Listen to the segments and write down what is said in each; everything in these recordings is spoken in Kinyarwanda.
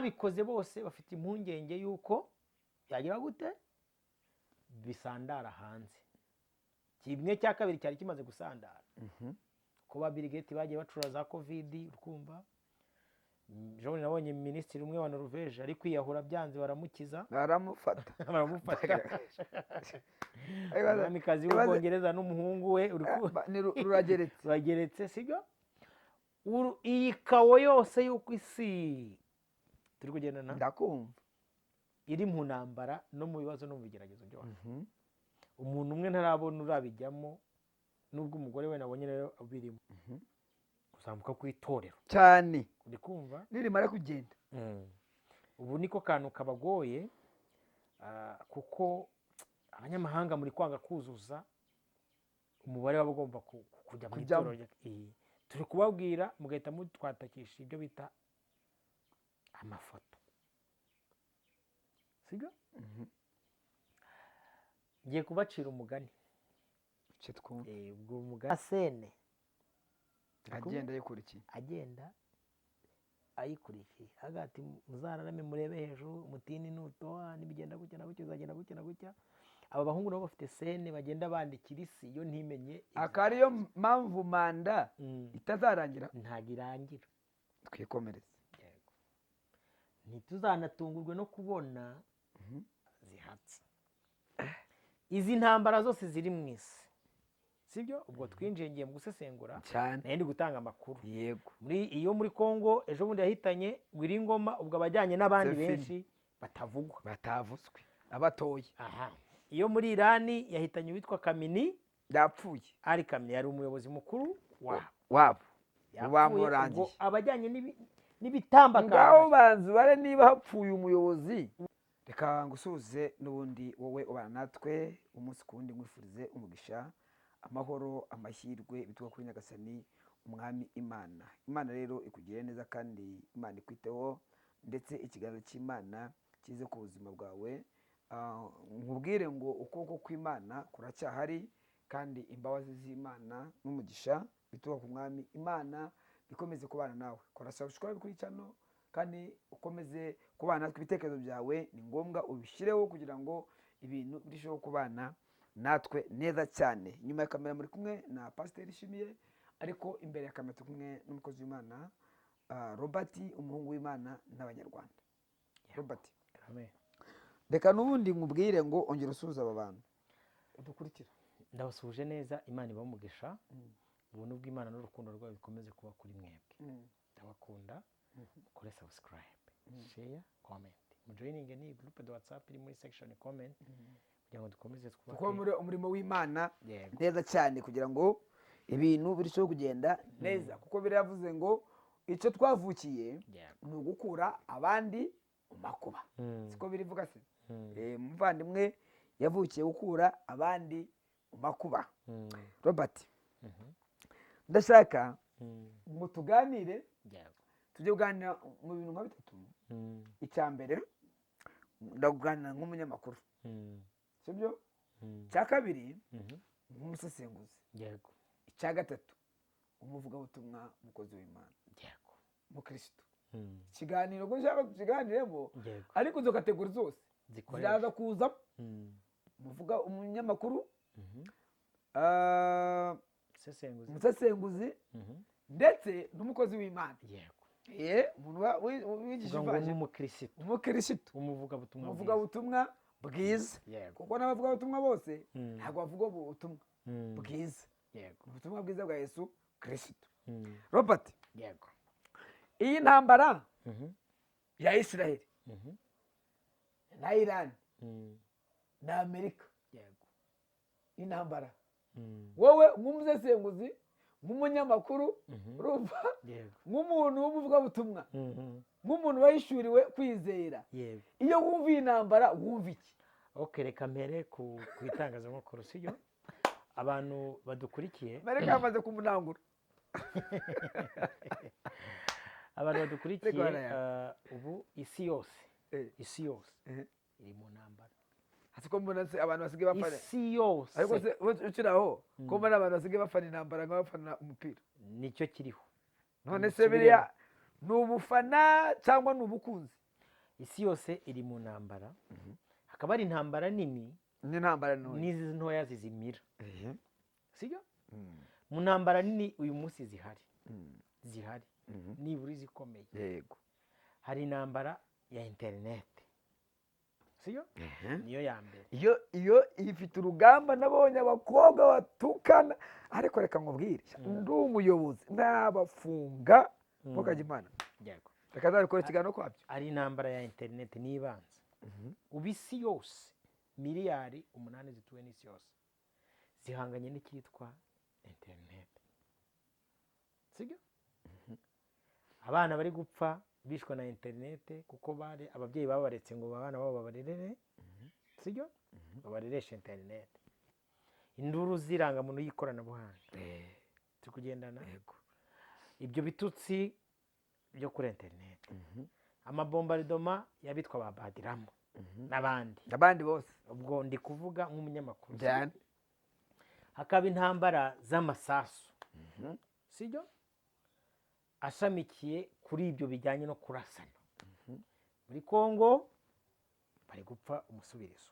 Ababikoze bose bafite impungenge y'uko byagira gute bisandara hanze. Kimwe cya kabiri cyari kimaze gusandara, kuba Bill Gates bagiye bacura za COVID. Urumva, ejo bundi nabonye minisitiri umwe wa Norvège ari kwiyahura, byanze baramukiza. Baramufata. Baramufata. Umwamikazi w'Ubwongereza n'umuhungu we uri Ni rurageretse. Rurageretse, sibyo? Iyi chaos yose y'uko isi turi kugendana Ndakumva. iri mu ntambara no mu bibazo no mu bigeragezo byose, umuntu umwe ntarabona urabijyamo, nubwo umugore we nabonye rero birimo kuzamuka kw'itorero. Cyane. Uri kumva? Nirimara kugenda. Ubu niko kantu kabagoye, kuko abanyamahanga muri kwanga kuzuza umubare w'abagomba kujya mu Kujyamo. itorero. Turi kubabwira mugahita mutwatakisha ibyo bita amafoto, sibyo? Ngiye kubacira umugani. Icyo twumva. Ubwo mugani scène Agenda yikurikiye. Agenda ayikurikiye, avuga ati: "Muzararame murebe hejuru, umutini nutoha, nibigenda gutya na gutya, bizagenda gutya na gutya." Aba bahungu nabo bafite scène bagenda bandikira isi, yo ntimenye Akaba ariyo mpamvu manda itazarangira. Ntabwo irangira. Twikomereze. Yego. Ntituzanatungurwe no kubona zihatse izi ntambara zose ziri mu isi, sibyo? Ubwo twinjiye, ngiye mu gusesengura. Cyane. Nayo ndi gutanga amakuru. Muri iyo, muri Congo ejo bundi yahitanye Wiringoma, ubwo abajyanye n'abandi Sefini. benshi batavugwa. Batavuzwe, abatoye. Aha, iyo muri Irani yahitanye uwitwa Khamenei. Yapfuye. Ali Khamenei yari umuyobozi mukuru wabo. Wabo. Yapfuye, Bamurangiye. ubwo abajyanye n'ibitambakamba. Ngaho banza ubare niba hapfuye umuyobozi. Reka ngusuhuze n'ubundi wowe ubana natwe umunsi ku wundi, nkwifurize umugisha, amahoro, amahirwe bituruka kuri Nyagasani Umwami Imana. Imana rero ikugirire neza kandi Imana ikwiteho, ndetse ikiganza cy'Imana kize ku buzima bwawe. Nkubwire ngo ukuboko kw'Imana kuracyahari, kandi imbabazi z'Imana n'umugisha bituruka ku Mwami Imana bikomeze kubana nawe. Kora subscribe kuri channel kandi ukomeze kubana natwe. Ibitekerezo byawe ni ngombwa ubishyireho kugira ngo ibintu birusheho kubana natwe neza cyane. Nyuma ya kamera muri kumwe na Pasiteri Ishimiye, ariko imbere ya kamera turi kumwe n'umukozi w'Imana, Robert, umuhungu w'Imana n'Abanyarwanda. Robert, Amen. reka n'ubundi nkubwire ngo ongera usuhuze aba bantu udukurikira. Ndabasuhuje neza, Imana ibahe umugisha, ubuntu bw'Imana n'urukundo rwayo bikomeze kuba kuri mwebwe. Ndabakunda. Mukore subscribe, share, comment, mujoininge ni groupe de WhatsApp iri muri section comment kugira ngo dukomeze Kuko twubake muri umurimo w'Imana Yego. neza cyane, kugira ngo ibintu birusheho kugenda neza, kuko biravuze ngo icyo twavukiye ni ugukura abandi mu makuba. Siko birivuga se? Umuvandimwe yavukiye gukura abandi mu makuba. Robert, ndashaka ngo tuganire. Tujye kuganira mu bintu nka bitatu. Icya mbere, ndakuganira nk'umunyamakuru, sibyo? Icya kabiri, nk'umusesenguzi. Icya gatatu, umuvugabutumwa, umukozi w'Imana, umukirisitu. Ikiganiro ko nshaka tukiganiremo, ariko izo catégories zose zikoresha ziraza kuzamo. Umuvuga, umunyamakuru, Sesenguzi. umusesenguzi, ndetse n'umukozi w'Imana. Umuntu wigisha uvuga ngo ivanjiri. N'umukirisitu. Umukirisitu. Umuvugabutumwa bwiza. Umuvugabutumwa bwiza. Kuko n'abavugabutumwa bose ntabwo bavuga ubutumwa bwiza, ubutumwa bwiza bwa Yesu Kirisitu. Robert, iyi ntambara ya Israel na Iran na Amerika, intambara, wowe nk'umusesenguzi, nk'umunyamakuru, urumva, nk'umuntu w'umuvugabutumwa, nk'umuntu wahishuriwe kwizera, iyo wumva iyi ntambara wumva iki? Ok, reka mpere ku itangazamakuru, sibyo? Abantu badukurikiye, Mareka yamaze kumunangura. abantu badukurikiye, Ariko hariya. ubu isi yose, isi yose iri mu ntambara. Hasi ko mbona se abantu basigaye bafana Isi yose. Ariko se ukiri aho, ko mbona abantu basigaye bafana intambara nk'abafana umupira? Nicyo kiriho. None se biriya ni ubufana cyangwa ni ubukunzi? Isi yose iri mu ntambara, hakaba hari intambara nini n'intambara ntoya n'izi ntoya zizimira, sibyo? Mu ntambara nini uyu munsi zihari, zihari nibura izikomeye, yego, hari intambara ya interineti, sibyo? Niyo ya mbere. Iyo ifite urugamba, nabonye abakobwa batukana, ariko reka nkubwire, ndi umuyobozi nabafunga mukajya imana. Yego. Reka nzabikora ikiganiro kwabyo. Ari intambara ya interineti n'ibanze. Ubu isi yose, miliyari 8 zituwe n'isi yose, zihanganye n'icyitwa interineti, sibyo? Abana bari gupfa bishwe na interineti, kuko bari ababyeyi babaretse ngo abana babo babarerere, sibyo? Babareresha interineti, induru z'irangamuntu y'ikoranabuhanga, turi kugendana. Yego. Ibyo bitutsi byo kuri interineti, amabombardement y'abitwa ba Badirama n'abandi, abandi bose, ubwo ndi kuvuga nk'umunyamakuru. Cyane. Hakaba intambara z'amasasu, sibyo, ashamikiye kuri ibyo bijyanye no kurasana. Muri Kongo bari gupfa umusubirizo,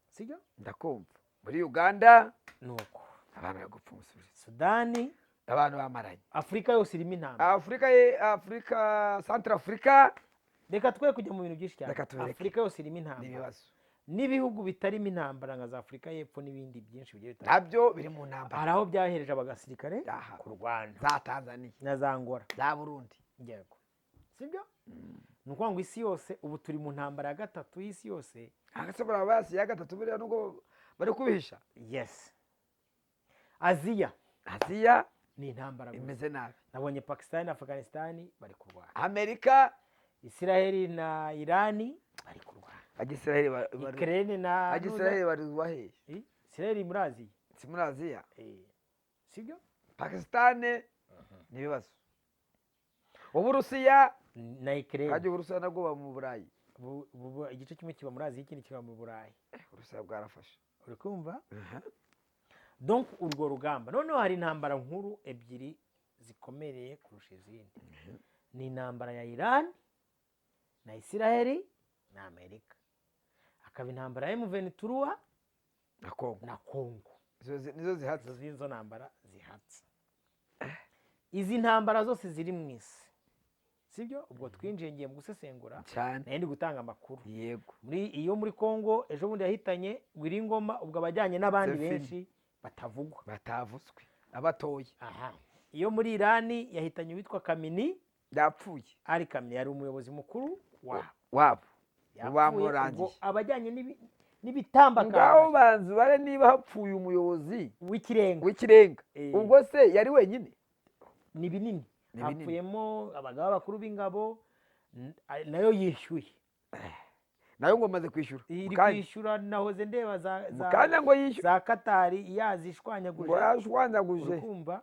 sibyo? Ndakumva. Muri Uganda Nuko abantu bari gupfa umusubizo. Sudani, abantu bamaranye. Afurika yose irimo intambara. Afurika ye, Afurika, Central Afurika. Reka twe kujya mu bintu byinshi cyane. Reka tubireke. Afurika yose irimo intambara. N'ibibazo. N'ibihugu bitarimo intambara nka za Afurika y'Epfo n'ibindi byinshi bigiye bitandukanye, nabyo biri mu ntambara. Hari aho byahereje abagasirikare Aha. kurwana. Za Tanzania, na za Angola, za Burundi. Yego, sibyo? Ni ukuvuga ngo isi yose ubu turi mu ntambara ya gatatu y'isi yose. Hagati buriya basi ya gatatu, buriya nubwo bari kubihisha. Yes, Aziya. Aziya. Ni intambara gusa. Imeze nabi. Nabonye Pakistan na Afghanistan bari kurwana. Amerika. Isiraheli na Irani bari kurwana. Agisiraheli. Ukraine na Agisiraheli bari hehe? Isiraheli muri Aziya. Si muri Aziya? Sibyo? Pakisitani ni ibibazo, Uburusiya na Ukraine. Hajya Uburusiya nabwo buba mu Burayi. Igice kimwe kiba muri Aziya, ikindi kiba mu Burayi. Uburusiya bwarafashe. Uri kumva? Donc urwo rugamba, noneho hari intambara nkuru ebyiri zikomereye kurusha izindi, ni intambara ya Iran na Isiraheli na Amerika, hakaba intambara ya M23 na Kongo. Na Kongo. Nizo zihatse. Izo nizo ntambara zihatse. Izi ntambara zose ziri mu isi, sibyo? Ubwo twinjiye, ngiye mu gusesengura. Cyane. Nayo ndi gutanga amakuru. Yego. Muri iyo, muri Kongo ejo bundi yahitanye Wiringoma, ubwo abajyanye n'abandi Zephine. benshi batavugwa, batavuzwe, abatoye. Aha, iyo muri Irani yahitanye uwitwa Kamini. Yapfuye. Ali Kamini yari umuyobozi mukuru wabo. Wabo. Yapfuye, Bamurangiye. ubwo abajyanye Ngaho n'ibitambakamba banza ubare niba hapfuye umuyobozi w'ikirenga. W'ikirenga. Ubwo se yari wenyine? Ni binini. Ni binini. Hapfuyemo abagaba bakuru b'ingabo, nayo yishyuye. Nayo ngo maze kwishyura. Iri Mu kanya. kwishyura, nahoze ndeba za Mu za kanya ngo yishyure. za Katari yazishwanyaguje. Ngo yashwanyaguje. Urikumva,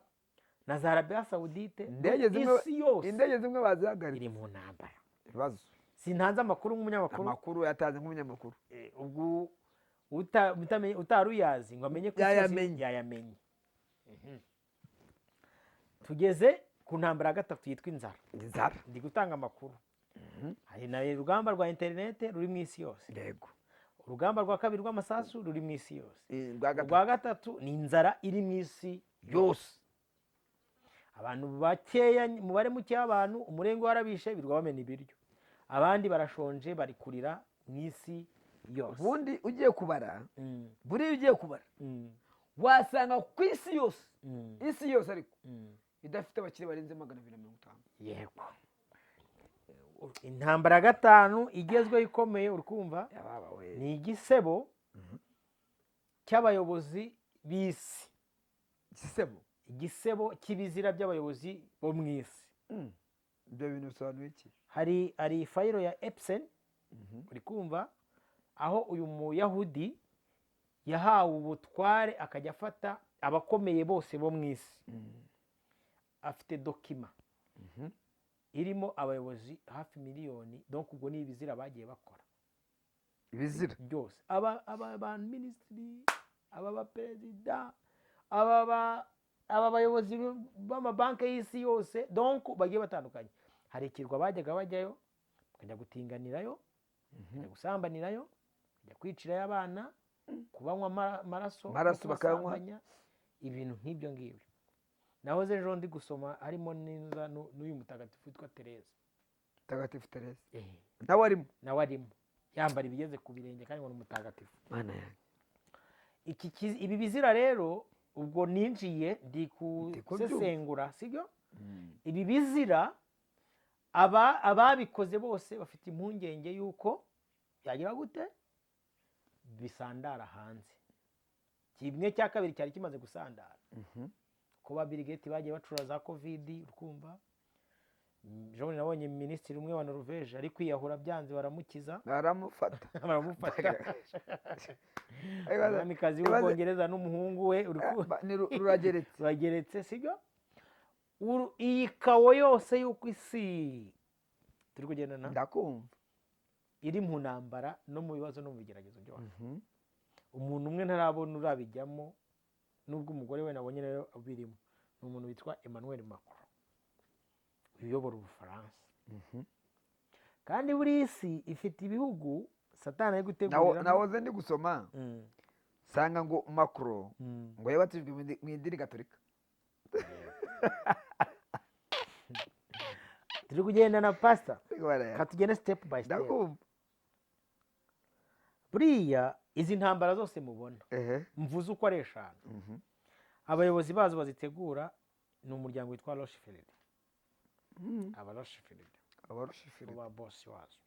na za Arabia Saoudite. Indege zimwe, Isi yose indege zimwe bazihagaritse. iri mu ntambara. Ibibazo. Sintanze amakuru nk'umunyamakuru. Amakuru yatanze nk'umunyamakuru. Ubwo utari uyazi ngo amenye ko isi yose Yayamenye. yayamenye. Tugeze ku ntambara ya gatatu yitwa inzara. Inzara. Ndi gutanga amakuru. Hari na urugamba rwa interinete ruri mu isi yose, urugamba rwa kabiri rw'amasasu ruri mu isi yose, Rwa gatatu. urwa gatatu ni inzara iri mu isi yose. Abantu bakeya, umubare muke w'abantu, umurenge warabishe, birirwa bamena ibiryo, abandi barashonje, bari kurira mu isi yose. Ubundi ugiye kubara, buriya ugiye kubara, wasanga ku isi yose, isi yose ariko, idafite abakire barenze 250. Yego. Intambara ya gatanu igezweho ikomeye, uri kumva, Yababa we. ni igisebo cy'abayobozi b'isi. Igisebo. Igisebo cy'ibizira by'abayobozi bo mu isi. Ibyo bintu bisobanuye iki? Hari file ya Epstein, uri kumva, aho uyu muyahudi yahawe ubutware akajya afata abakomeye bose bo mu isi. Afite document irimo abayobozi hafi miliyoni. Donc ubwo ni ibizira bagiye bakora Ibizira. byose, aba ba minisitiri, aba baperezida, aba bayobozi b'amabanki y'isi yose, donc bagiye batandukanye. Hari ikirwa bajyaga bajyayo. Bakajya gutinganirayo, bakajya gusambanirayo, bakajya kwicirayo abana, kubanywa amaraso no Amaraso bakayanywa. kubasambanya, ibintu nk'ibyo ngibyo. Nahoze ejo ndi gusoma harimo n'inza n'uyu mutagatifu witwa Tereza. Mutagatifu Tereza nawe arimo. Nawe arimo yambara ibigeze ku birenge kandi ngo ni umutagatifu. Mana yanjye. Ibi bizira rero, ubwo ninjiye ndi Ndi kubyumva. gusesengura, sibyo? Ibi bizira aba ababikoze bose bafite impungenge y'uko byagira gute bisandara hanze. Kimwe cya kabiri cyari kimaze gusandara, kuba Bill Gates bagiye bacura za COVID, ukumva ejo bundi nabonye minisitiri umwe wa Norvège ari kwiyahura, byanze baramukiza. Baramufata. Baramufata. Umwamikazi w'Ubwongereza n'umuhungu we uri Ni rurageretse. Rurageretse, sibyo? Iyi chaos yose y'uko isi turi kugendana Ndakumva. iri mu ntambara no mu bibazo no mu bigeragezo byose, umuntu umwe ntarabona urabijyamo, nubwo umugore we nabonye nawe birimo, ni umuntu witwa Emmanuel Macron uyobora Ubufaransa. Kandi buri isi ifite ibihugu Satani ari guteguriramo. Nahoze ndi gusoma nsanga ngo Macron ngo yabatijwe mu idini gatolika. Turi kugendana, pastor? Ariko baraya. Ka tugende step by step. Ndakumva. Buriya izi ntambara zose mubona mvuze uko ari eshanu, abayobozi bazo bazitegura ni umuryango witwa Rothschild. Aba Rothschild Abarushifiri. ba boss wazo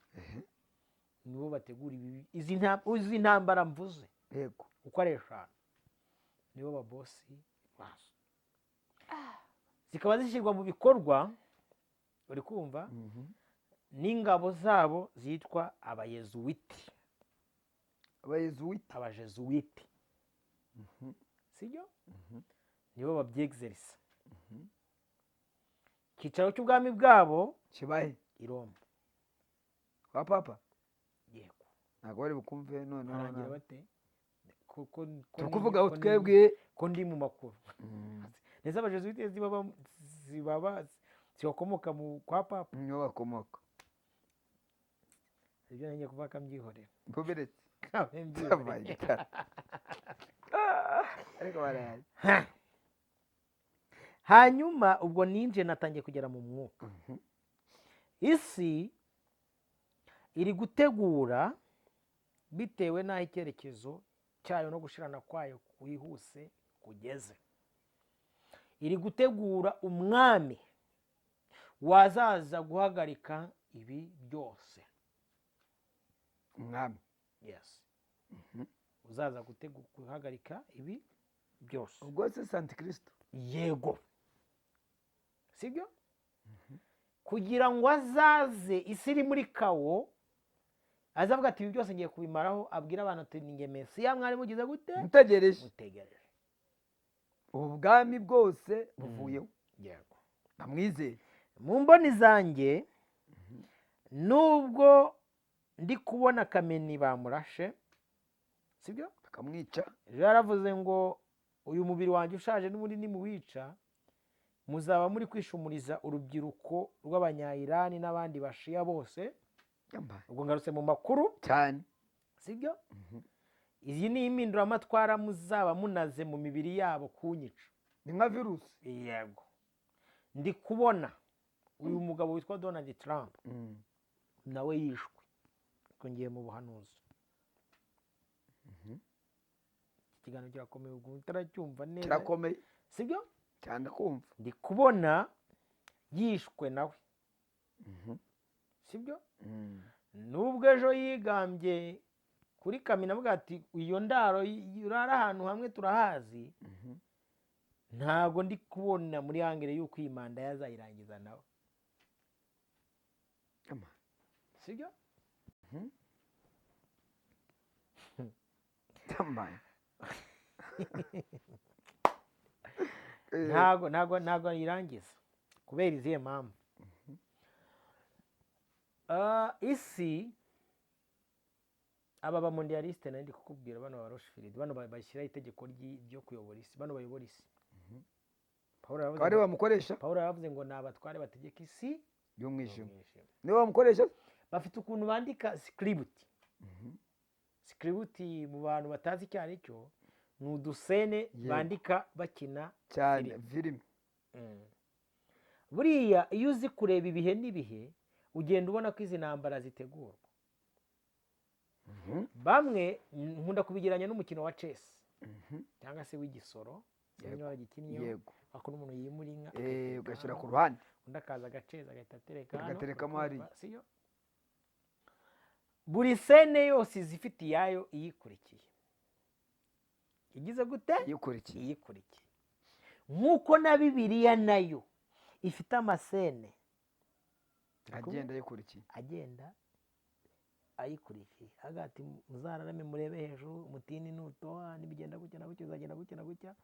nibo bategura izi ntambara mvuze uko ari eshanu, nibo ba boss bazo, zikaba zishyirwa mu bikorwa, uri kumva, n'ingabo zabo zitwa Abayezuwiti. Abayezuwiti. Abajezuwiti, sibyo? Nibo babyegizerisa. Icyicaro cy'ubwami bwabo Kibahe? i Roma. Kwa papa? Yego. Ntabwo bari bukumve noneho. Barangira bate ko Turi kuvuga aho ko twebwe. Ko ndi mu makuru ndetse Abajezuwiti zibaba zibakomoka mu kwa papa. Niho bakomoka. Ibyo nanjye kuvuga kambyihorera. Mbuberetse. Kabe mbyihorera. Ariko barayazi. Hanyuma ubwo ninjiye, natangiye kugera mu mwuka. Isi iri gutegura bitewe n'aho icyerekezo cyayo no gushirana kwayo kwihuse kugeze. Iri gutegura umwami wazaza guhagarika ibi byose. Umwami. Yes, uzaza guhagarika ibi byose. Ubwo se antikristo? Yego, sibyo? Kugira ngo azaze isi iri muri chaos, azavuga ati: "Ibi byose ngiye kubimaraho," abwira abantu ati: "Ni njye Mesiya mwari mugize gute?" Mutegereje. Mutegereje. Ubu bwami bwose buvuyeho. Yego. Bamwizeye. Mu mboni zanjye, nubwo ndi kubona Khamenei bamurashe, sibyo? Bakamwica. Ejo yaravuze ngo: "Uyu mubiri wanjye ushaje n'ubundi nimuwica muzaba muri kwishumuriza urubyiruko rw'Abanyayirani n'abandi Bashiya bose." Yambaye. Ubwo ngarutse mu makuru. Cyane. Sibyo? Iyi ni impinduramatwara muzaba munaze mu mibiri yabo kunyica. Ni nka virusi. Yego. Ndi kubona uyu mugabo witwa Donald Trump nawe yishwe. Ubwo ngiye mu buhanuzi. Iki kiganiro kirakomeye, ubwo utaracyumva neza. Kirakomeye. Sibyo? Cyane, kumva. Ndi kubona yishwe nawe, sibyo? Nubwo ejo yigambye kuri Khamenei avuga ati: "Iyo ndaro urara ahantu hamwe turahazi," ntabwo ndi kubona muri angle y'uko iyi manda yazayirangiza nawe. Ama. Sibyo? Tambaye. Ntabwo ayirangiza. Kubera izihe mpamvu? Isi aba bamondialiste nari ndi kukubwira, bano ba Rothschild, bano bashyiraho itegeko ryo kuyobora isi, bano bayobora isi, Pawulo yaravuze Akaba ariwe bamukoresha. Pawulo yaravuze ngo ni abatware bategeka isi y'umwijima. y'umwijima. Niwe bamukoresha. Bafite ukuntu bandika script. Script mu bantu batazi icyo ari cyo, ni uduscène bandika bakina cyane filime. Filime. Buriya iyo uzi kureba ibihe n'ibihe, ugenda ubona ko izi ntambara zitegurwa. Bamwe nkunda kubigereranya n'umukino wa chess cyangwa se w'igisoro. Sinzi niba waragikinnyeho. Yego. Aho umuntu yimura inka, Eh, akayitereka ugashyira hano, ku ruhande, undi akaza agaceza, agahita atereka hano. Agaterekamo urakumva, hariya. Siyo? Buri scène yose iza ifite iyayo iyikurikiye, igize gute? Yikurikiye. Iyikurikiye. Nk'uko na Bibiliya nayo ifite amascène agenda yikurikiye, agenda ayikurikiye. Hagati muzararame murebe hejuru, umutini nutoha nibigenda gutya na gutya, bizagenda gutya na gutya.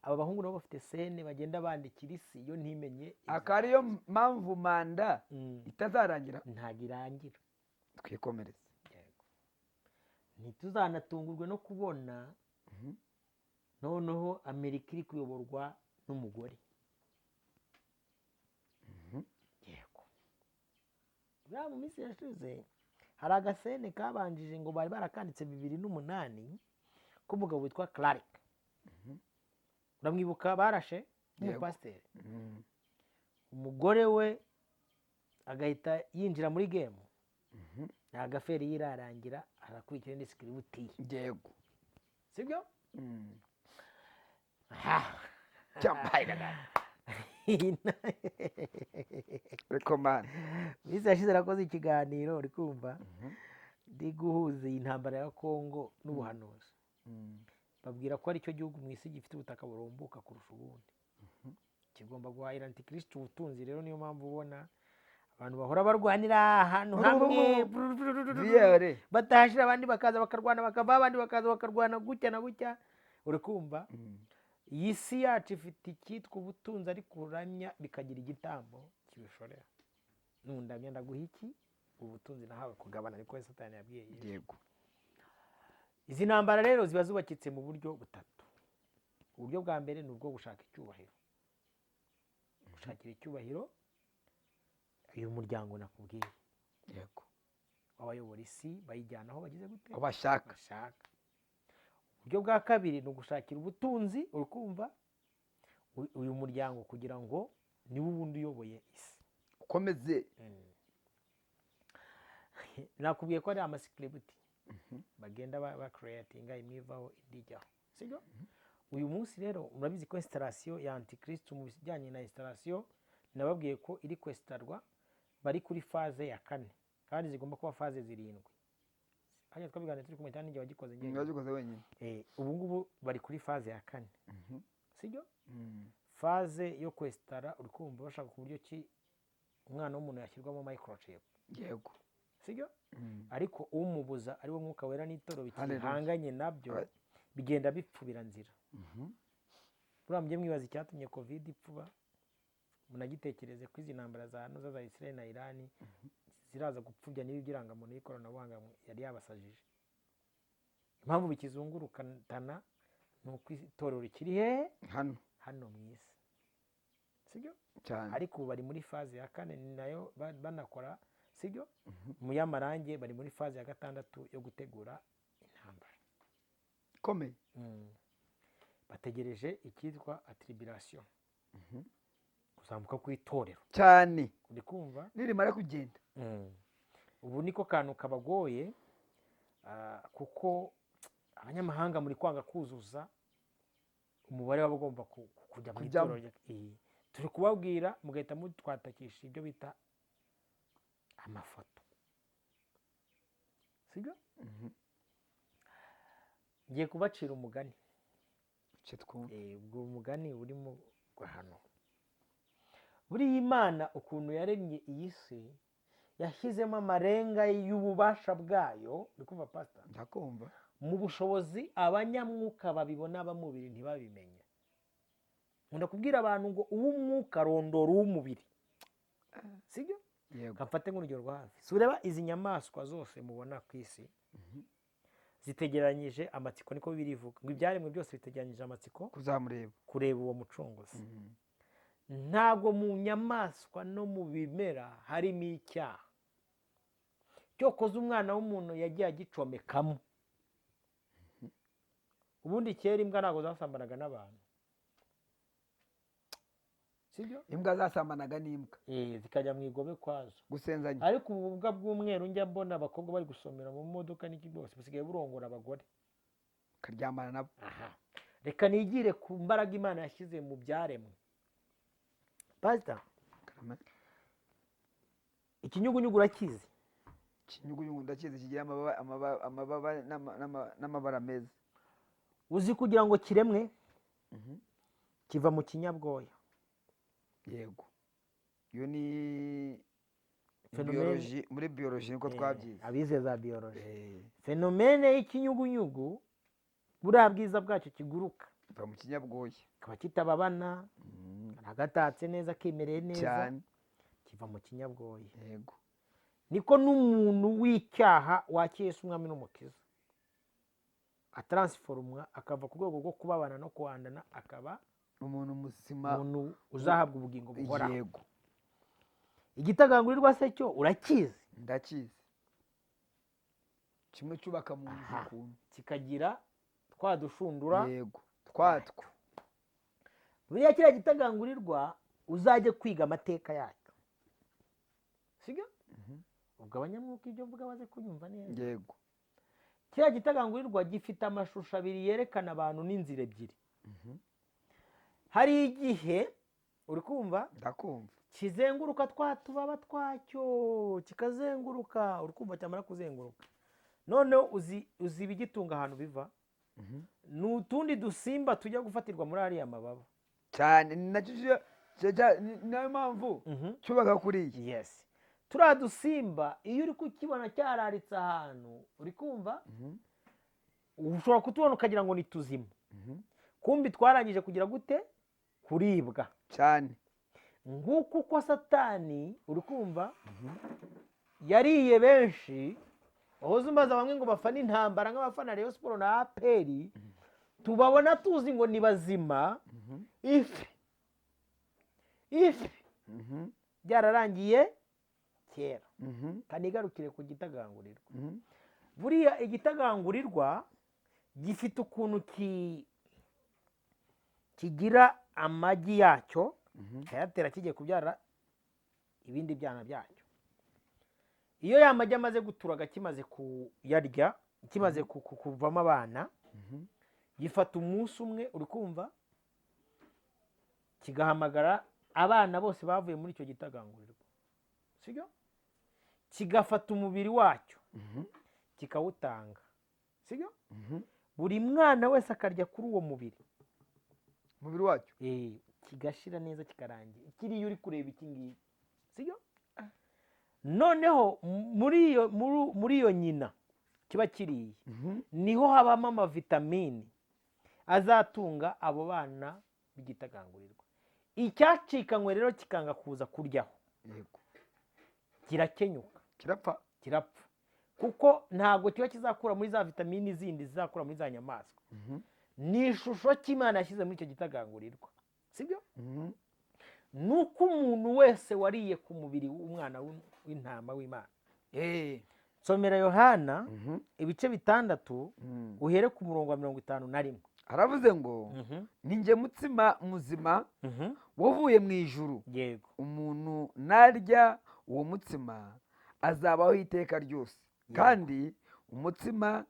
Aba bahungu nabo bafite scène bagenda bandikira isi, yo ntimenye ibyo. Akaba ariyo mpamvu manda itazarangira. Ntabwo irangira. Twikomereze. Yego. Ntituzanatungurwe no kubona noneho Amerika iri kuyoborwa n'umugore. Yego. Buriya mu minsi yashize hari agascène kabanjije, ngo bari barakanditse 2008, k'umugabo witwa Clark. Uramwibuka? Barashe w'umupasiteri, umugore we agahita yinjira muri game. Nta gaferi yirarangira, arakurikira indi script ye. Sibyo? Cyambaye ariko man. Minsi yashize nakoze ikiganiro, uri kumva, ndi guhuza iyi ntambara ya Kongo n'ubuhanuzi. Babwira ko aricyo gihugu mu isi gifite ubutaka burumbuka kurusha ubundi, kigomba guhahira antikristo ubutunzi. Rero niyo mpamvu ubona abantu bahora barwanira ahantu hamwe, Viyere. batahashira, abandi bakaza bakarwana, bakava, abandi bakaza bakarwana, gutya na gutya, uri kumva. Iyi si yacu ifite icyitwa ubutunzi, ariko uramya bikagira igitambo kibishorera. Nundamya ndaguha iki? Ubutunzi nahawe kugabana. Ariko Satani yabwiye Yesu. Izi ntambara rero ziba zubakitse mu buryo butatu. Uburyo bwa mbere ni ubwo gushaka icyubahiro, gushakira icyubahiro uyu muryango nakubwiye w'abayobora isi, bayijyana aho bagize gute? Aho bashaka. Bashaka. Uburyo bwa kabiri ni ugushakira ubutunzi, uri kumva, uyu muryango kugira ngo niwe ubundi uyoboye isi. Ukomeze. Nakubwiye ko ari amascript bagenda bacreatinga, imwe ivaho indi ijyaho, sibyo? Uyu munsi rero murabizi ko installation ya antikristo, mu bijyanye na installation, nababwiye ko iri kwesitarwa, bari kuri phase ya kane kandi zigomba kuba phase zirindwi. Hajya twabiganira turi kumwe cyane, n'igihe wagikoze njyenyine. Wagikoze wenyine. Eh, ubu ngubu bari kuri phase ya kane, sibyo? Phase yo kwesitara, uri kumva, bashaka ku buryo ki umwana w'umuntu yashyirwamo microchip. Sibyo? Ariko umubuza ari wo Mwuka Wera n'itorero Hallelujah. bikihanganye nabyo, bigenda bipfubira nzira. Buriya mujye mwibaza icyatumye COVID ipfuba, munagitekereze ko izi ntambara za hano za Israel na Iran ziraza gupfubya n'ibi by'irangamuntu y'ikoranabuhanga yari yabasajije. Impamvu bikizungurukana ni uko itorero rikiri hehe? Hano. Hano mu isi, sibyo? Cyane. Ariko ubu bari muri phase ya kane, ni nayo banakora, sibyo? Mu y'amarange bari muri phase ya gatandatu yo gutegura intambara ikomeye. Bategereje icyitwa tribulation, kuzamuka kw'itorero. Cyane. Uri kumva? Nirimara kugenda. Ubu niko kantu kabagoye, kuko abanyamahanga muri kwanga kuzuza umubare w'abagomba kujya mu Kujyamo. itorero. Turi kubabwira mugahita mutwatakisha ibyo bita amafoto, sibyo? Ngiye kubacira umugani. Icyo twumva. Ubwo mugani urimo hano, buriya Imana ukuntu yaremye iyi si, yashyizemo amarenga y'ububasha bwayo, uri kumva, pasita? Ndakumva. Mu bushobozi abanyamwuka babibona, abamubiri ntibabimenye. Nkunda kubwira abantu ngo uw'umwuka arondora uw'umubiri, sibyo? Yego. Kamfate nk'urugero rwa hafi. Si ureba izi nyamaswa zose mubona ku isi zitegeranyije amatsiko? Niko birivuga ngo ibyaremwe byose bitegeranyije amatsiko kuzamureba, kureba uwo mucunguzi. Ntabwo mu nyamaswa no mu bimera harimo icyaha. Cyokoze umwana w'umuntu yagiye agicomekamo. Ubundi kera imbwa ntabwo zasambanaga n'abantu, sibyo? Imbwa zasambanaga n'imbwa. Zikajya mu igobe kwazo. Gusenzanya. Ariko ubu bwa bw'umweru njya mbona abakobwa bari gusomera mu modoka n'iki bwose busigaye burongora abagore, karyamana nabo. Aha reka nigire ku mbaraga Imana yashyize mu byaremwe. Pastor, ikinyugunyugu urakizi? Ikinyugunyugu ndakizi, kigira amababa n'amabara meza. Uzi kugira ngo kiremwe kiva mu kinyabwoya. Yego, iyo ni biology, muri biology niko twabyize, abize za biology. Phénomène y'ikinyugunyugu, buriya bwiza bwacyo kiguruka kiva mu kinyabwoya, kikaba kitababana, agatatse neza, kimereye neza cyane, kiva mu kinyabwoya. Yego, niko n'umuntu w'icyaha wakiriye Yesu umwami n'umukiza atransformwa, akava ku rwego rwo kubabana no kuhandana, akaba umuntu muzima, umuntu uzahabwa ubugingo buhoraho. Yego. Igitagangurirwa se cyo urakizi? Ndakizi, kimwe cyubaka mu nzu ukuntu kikagira twa dushundura. Yego, twatwo. Buriya kiriya gitagangurirwa uzajye kwiga amateka yacyo, sibyo? Ubwo abanyamwuka ibyo mvuga baze kunyumva neza. Yego. Kiriya gitagangurirwa gifite amashusho abiri yerekana abantu n'inzira ebyiri. Hari igihe uri kumva, ndakumva, kizenguruka twa tubaba twacyo kikazenguruka, uri kumva, cyamara kuzenguruka noneho uzi ibigitunga ahantu biva ni utundi dusimba tujya gufatirwa muri ariya mababa cyane. Nacyo niyo mpamvu cyubaka kuriya. Yes, turiya dusimba iyo uri kukibona cyararitse ahantu, uri kumva, ushobora kutubona ukagira ngo ni tuzima, kumbi twarangije kugira gute? Kuribwa cyane. Nguko uko Satani, uri kumva, yariye benshi. Wahoze umbaza bamwe ngo bafana intambara nk'abafana Rayon Sports na APR, tubabona tuzi ngo ni bazima, ifi ifi byararangiye kera. Kanigarukire ku gitagangurirwa. Buriya igitagangurirwa gifite ukuntu kigira amagi yacyo, kayatera kigiye kubyara ibindi byana byacyo. Iyo ya magi amaze guturaga, kimaze kuyarya, kimaze kuvamo abana, gifata umunsi umwe, uri kumva, kigahamagara abana bose bavuye muri icyo gitagangurirwa, sibyo? Kigafata umubiri wacyo kikawutanga, sibyo? Buri mwana wese akarya kuri uwo mubiri, umubiri wacyo, kigashira neza, kikarangira. Kiriya uri kureba iki ngiki, sibyo? Noneho muri iyo nyina kiba kiriye, niho habamo amavitamini azatunga abo bana b'igitagangurirwa. Icyacikanywe rero kikanga kuza kuryaho, kirakenyuka, kirapfa, kirapfa, kuko ntabwo kiba kizakura muri za vitamini zindi zizakura muri za nyamaswa. Ni ishusho cy'Imana yashyize muri icyo gitagangurirwa, sibyo? Nuko umuntu wese wariye ku mubiri w'umwana w'intama w'Imana. Nsomera Yohana ibice 6, uhere ku murongo wa 51. Aravuze ngo ni njye mutsima muzima wavuye mu ijuru. Yego. Umuntu narya uwo mutsima azabaho iteka ryose, kandi umutsima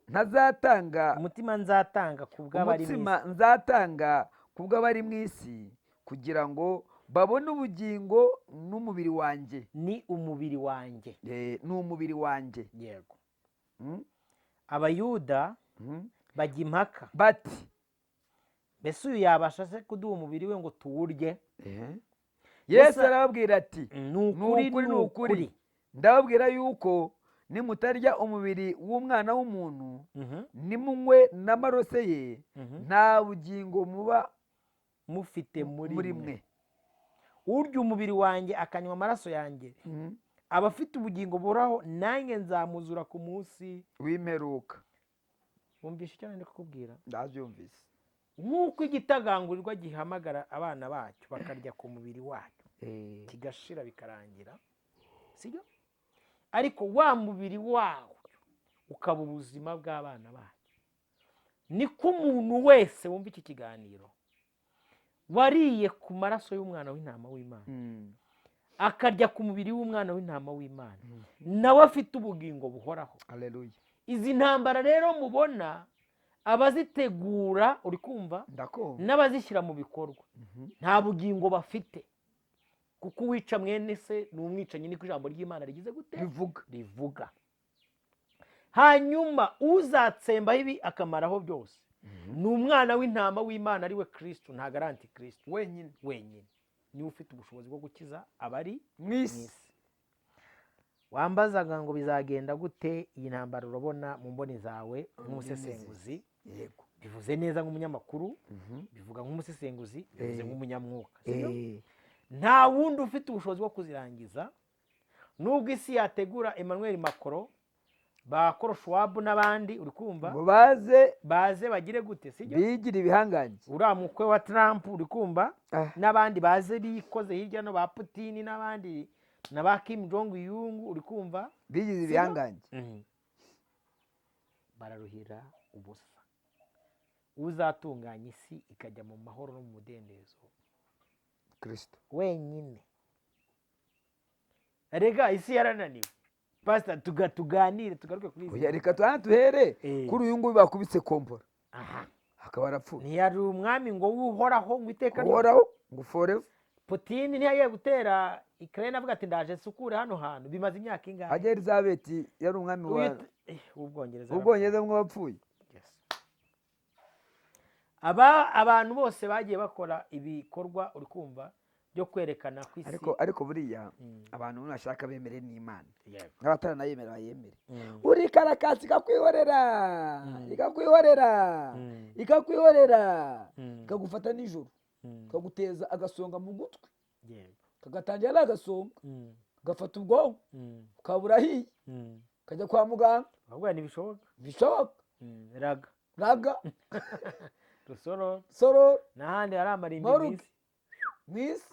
ntazatanga, umutima nzatanga ku bw'abari mu isi, umutsima nzatanga ku bw'abari mu isi, kugira ngo babone ubugingo n'umubiri wanjye. Ni umubiri wanjye. Ni umubiri wanjye. Yego. Abayuda bajya impaka bati mbese uyu yabasha se kuduha umubiri we ngo tuwurye? Yesu arababwira ati ni ukuri, ni ukuri, ndababwira yuko nimutarya umubiri w'umwana w'umuntu, nimunywe n'amaraso ye, nta bugingo muba mufite muri mwe. Urya umubiri wanjye akanywa amaraso yanjye aba afite ubugingo buhoraho, nanjye nzamuzura ku munsi w'imperuka. Wumvishe icyo nari kukubwira? Ndabyumvise. Nk'uko igitagangurirwa gihamagara abana bacyo bakarya ku mubiri wacyo, kigashira bikarangira, sibyo? Ariko wa mubiri wawo ukaba ubuzima bw'abana bayo. Niko umuntu wese wumva iki kiganiro wariye ku maraso y'umwana w'intama w'Imana, akarya ku mubiri w'umwana w'intama w'Imana, nawe afite ubugingo buhoraho. Haleluya. Izi ntambara rero mubona, abazitegura, uri kumva, Ndakumva. n'abazishyira mu bikorwa nta bugingo bafite, kuko uwica mwene se ni umwicanyi, niko ijambo ry'Imana rigize gute? Rivuga. Rivuga. Hanyuma uzatsembaho ibi akamaraho byose ni umwana w'intama w'Imana, ari we Kristo, ntabwo ari antikristo. Wenyine. Wenyine niwe ufite ubushobozi bwo gukiza abari mu isi. Isi. Wambazaga ngo bizagenda gute iyi ntambara, urabona mu mboni zawe nk'umusesenguzi? Yego. Bivuze neza nk'umunyamakuru, bivuga nk'umusesenguzi, bivuze nk'umunyamwuka, sibyo? Nta wundi ufite ubushobozi bwo kuzirangiza, nubwo isi yategura Emmanuel Macron, ba Koroshuwabu n'abandi, uri kumva, ngo baze, baze bagire gute, sibyo? Bigire ibihangange. Uriya mukwe wa Trump, uri kumva, n'abandi baze bikoze hirya no ba Putin n'abandi na ba Kim Jong Un, uri kumva, bigize Sibyo? ibihangange. Bararuhira ubusa. Uzatunganya isi ikajya mu mahoro no mu mudendezo, Kristo wenyine. Rega isi yarananiwe, pasita. Tuganire, tugaruke kuri izi. Oya, reka tuhane tuhere kuri uyu nguyu bakubise kombora, Aha. akaba arapfuye. Ntiyari umwami ngo uhoraho, ngo iteka ryose. Uhoraho ngo forever. Putin ntiyagiye gutera Ukraine avuga ati: "Ndaje nsukure hano hantu"? Bimaze imyaka ingahe? Hajya Elizabeth yari umwami wa W'Ubwongereza. Ubwongereza bumwe wapfuye. Yes. Aba abantu bose bagiye bakora ibikorwa, uri kumva, byo kwerekana ku isi. Ariko buriya abantu nibashaka bemere n'Imana, n'abataranayemera bayemere. Uri karakasi ikakwihorera, ikakwihorera, ikakwihorera, ikagufata nijoro, ikaguteza agasonga mu gutwi, kagatangira ari agasonga, gafata ubwonko, ukaba urahiye, ukajya kwa muganga. Ahubwo ntibishoboka. Bishoboka. Raga. Raga. Rusoro. Soro. N'ahandi hari amarimbi mu Morgue. isi. Mu isi.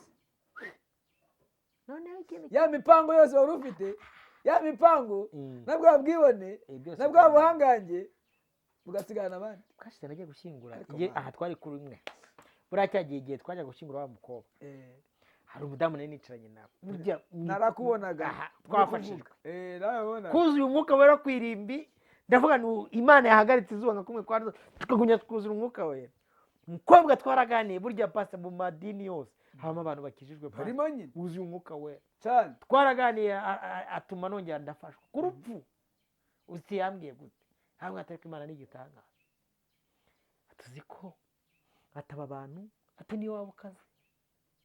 Noneho ikintu Ya mipango yose wari ufite, ya mipango na bwa bwibone, byose na bwa buhangange bugasigarana abandi. Bwashize nagiye gushyingura. Ariko Igihe Mana. Aha twari kuri umwe, buriya cyagiye igihe twajya gushyingura wa mukobwa, hari umudamu nari nicaranye nawe burya. Narakubonaga. Aha, twafashijwe. Nabonaga. Kuzuye umwuka wera ku irimbi, ndavuga ni Imana yahagaritse izuba nka kumwe kwa tukagumya twuzura umwuka wera. Umukobwa twaraganiye. Burya pasa mu madini yose habamo abantu bakijijwe, pastor. Harimo nyine. Wuzuye umwuka wera. Cyane. Twaraganiye, atuma nongera ndafashwa ku rupfu. Uzi yambwiye gute? Ntabwo atari ko Imana ni igitangaza, tuzi ko ataba abantu ati niyo waba ukaze.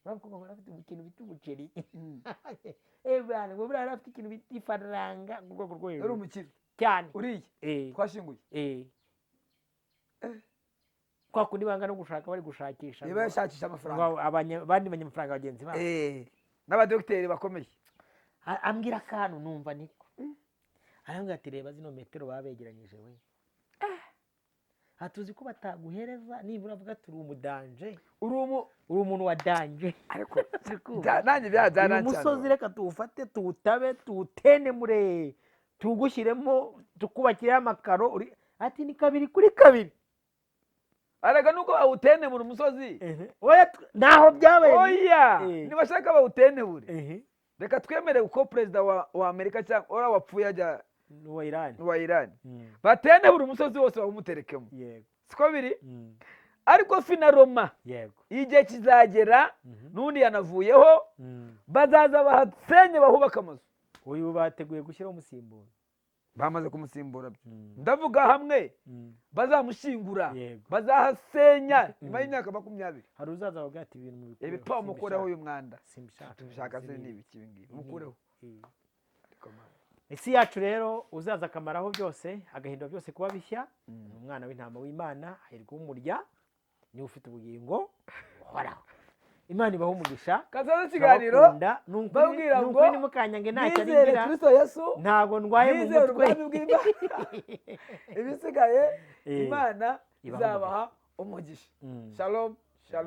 Uravuga ngo afite ikintu bita umuceri, bwana, ngo buriya yari afite ikintu bita ifaranga ku rwego rwo Yari hejuru. umukire. Cyane. Uriya twashyinguye. Kwa kundi banga no gushaka, bari gushakisha niba yashakisha amafaranga. Ngo abandi banyamafaranga bagenzi babo. N'abadogiteri bakomeye. Ambwira akantu numva niko arambwira ati: "Reba zino metero baba begeranyije we, aha tuzi ko bataguhereza nibura avuga ati uri umudanje, uri umu uri umuntu wa danger." Ariko Turi kumva. Nanjye Uyu byarancanze. musozi reka tuwufate, tuwutabe, tuwutenemure, tuwugushyiremo, tukubakireho amakaro. Uri ati ni 2 kuri 2. Arega nuko bawutenebura umusozi. Oya, ntaho byabaye. Oya. Nibashaka bawutenebure. Reka twemere uko perezida wa Amerika cyangwa uriya wapfuye ajya N'uwa Irani. Wa Irani, batenebura umusozi wose bawumuterekemo. Siko biri. Ariko finalement, igihe kizagera, n'undi yanavuyeho, bazaza bahasenye, bahubaka amazu. Uyu bateguye gushyiraho umusimbura. Bamaze kumusimbura. Ndavuga hamwe bazamushyingura, bazahasenya nyuma y'imyaka 20. Hari uzaza bavuga ati ibintu mubikureho, Ibipa mukureho simbishaka. uyu mwanda. Simbishaka. Tubishaka se? Ni ibiki ibi ngibi? Mukureho. Ariko Mana. Isi yacu rero, uzaza akamaraho byose, agahindura byose kuba bishya, ni umwana w'intama w'Imana. Hahirwa umurya, niwe ufite ubugingo buhoraho. Imana ibahe umugisha. Kazaza ikiganiro Turabakunda. Ni ukuri, babwira ni ngo ukuri ntimukanyange, ntacyo bizere aringira. Kristo Yesu, Ntabwo ndwaye mu bizere mutwe. ubwami bw'Imana, ibisigaye Imana Ibahe izabaha umugisha. Shalom, shalom.